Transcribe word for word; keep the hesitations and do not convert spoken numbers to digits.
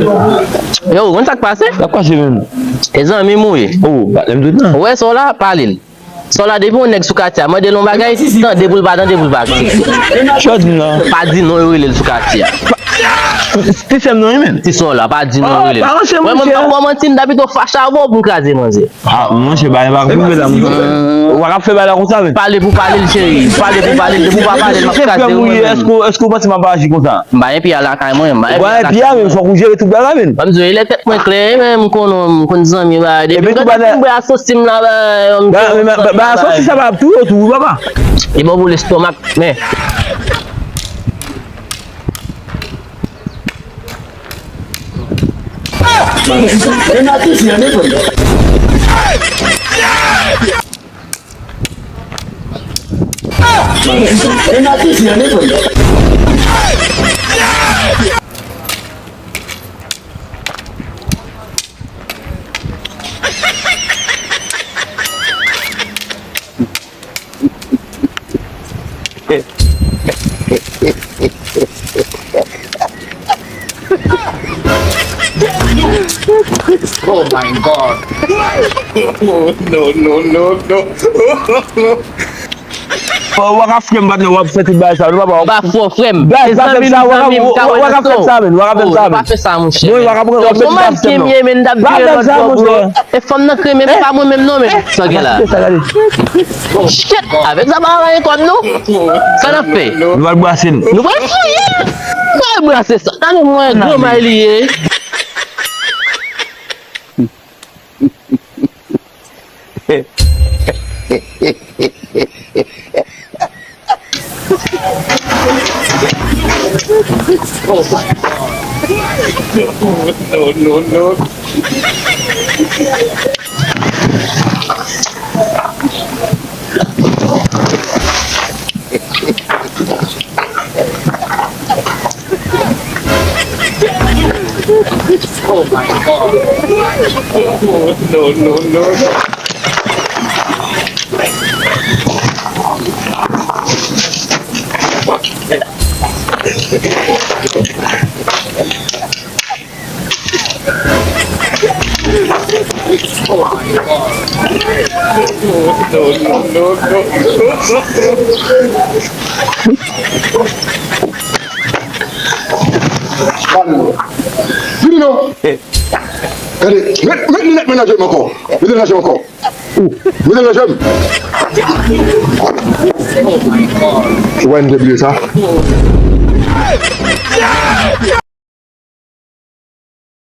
Yo, ou konn sa k pase? Sa k pase menm? E zanmi m ou ye. Oh, patnè m tout nan. Ou wè sa w la, pale l. Sa w la, depi yon nèg sou katye a, mande l yon bagay, tande pou l pa tande, pou l pa aksepte. Sa w di m la? Pa di non, yo rele l sou katye a. Ti sè m nan wi menm. Ti sè w la, pa di non, yo rele l. Mwen, mwen pa pran manti, m ta pito fache avè w pou m kraze manzè. Ah, monchè, bagay pa rive la, monchè. Ou pa ka fè bagay la konsa, men. Pale pou pale l, cheri. Pale pou pale l. Depi w pa pale l, m ap kraze w, mwen menm. Èske, èske w panse m ap aji konsa? M pa gen pye a lakay mwen, m pa gen pye a lakay mwen. Bon, pye a, men fòk ou jere tout bagay, men. Ban m di w, lè tèt mwen klè, men m konn, m konn zanmi, bagay. Depi m gade m bwè asosi m la, bagay, m ba, men, ba, ba, ba, asosi sa pa ap touye w tou, wi, papa. E bon pou lestomak, men. Oh my God. No, no, no, no. Ou pa ka frè m, patnè, w ap fè tout bagay sa, non, papa. M pa frè w, frè m. Bagay sa, frè m, sa, w pa ka frè m sa, men. W pa ka frè m sa, men. Pa fè sa, monchè. Bon, w pa ka frè m, w ap fè tout bagay sa, men. E fanm nan k renmen m, pa mwen menm non, men. Sa gen la. Shit, avèk sa pa anyen kòb non. Sa n ap fè? Nou pral brase l. Nou pral fouye. Nou pral brase sa. Tande mwen, granmay li ye. No, no, no. Oh my God. No, no, no, no. Oh my God. No, no, no, no. Vini non. Gade, met, met linèt mwen nan je m ankò. Mete nan je m ankò. Ou, mete nan je m. Ou wè m te bliye sa.